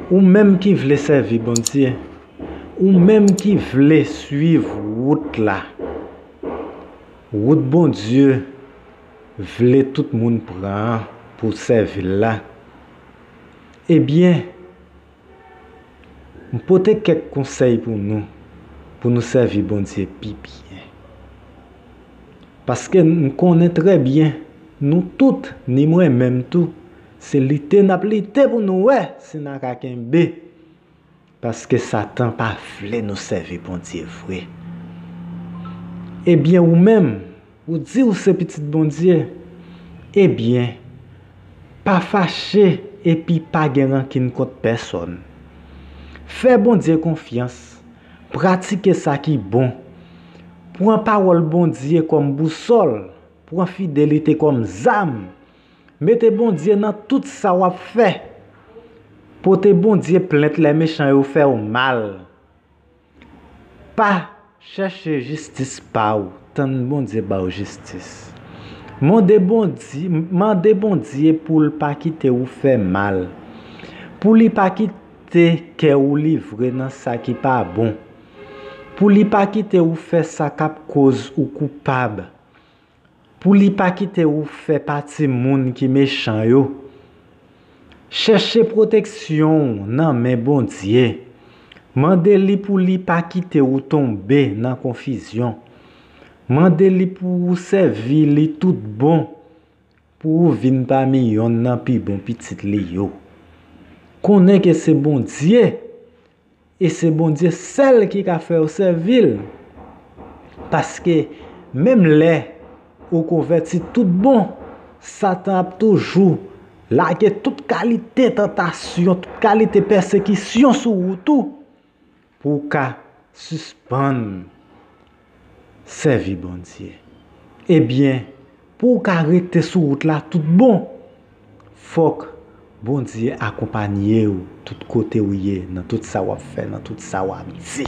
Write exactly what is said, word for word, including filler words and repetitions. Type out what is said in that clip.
Ou menm ki vle sèvi Bondye, ou menm ki vle swiv wout la, wout Bondye vle tout moun pran an pou sèvi l la, ebyen, m pote kèk konsèy pou nou, pou nou sèvi Bondye pi byen. Paske m konnen trè byen, nou tout, ni mwen menm tou, se lite n ap lite pou nou wè si n a ka kenbe. Paske Satan pa vle nou sèvi Bondye vre. Ebyen, ou menm, ou di ou se pitit Bondye. Ebyen, pa fache epi pa gen rankin kont pèsonn. Fè Bondye konfyans, pratike sa ki bon. Pran pawòl Bondye kòm bousòl, pran fidelite kòm zam. Mete Bondye nan tout sa w ap fè. Pote Bondye plent lè mechan yo fè w mal. Pa chèche jistis pa w, tann Bondye ba w jistis. Mande Bondye, mande Bondye pou l pa kite w fè mal, pou li pa kite kè w livre nan sa ki pa bon, pou li pa kite w fè sa k ap koz ou koupab, pou li pa kite w fè pati moun ki mechan yo. Chèche pwoteksyon w nan men Bondye. Mande li pou li pa kite w tonbe nan konfizyon. Mande li pou w sèvi li tout bon, pou w vin pami yonn nan pi bon pitit li yo. Konnen ke se Bondye, e se Bondye sèl ki ka fè w sèvi l. Paske menm lè ou konvèti tout bon, Satan ap toujou lage tout kalite tantasyon, tout kalite pèsekisyon sou wout ou, pou w ka sispann sèvi Bondye. Ebyen, pou w ka rete sou wout la tout bon, fòk Bondye akonpanye w tout kote w ye, nan tout sa w ap fè, nan tout sa w ap di.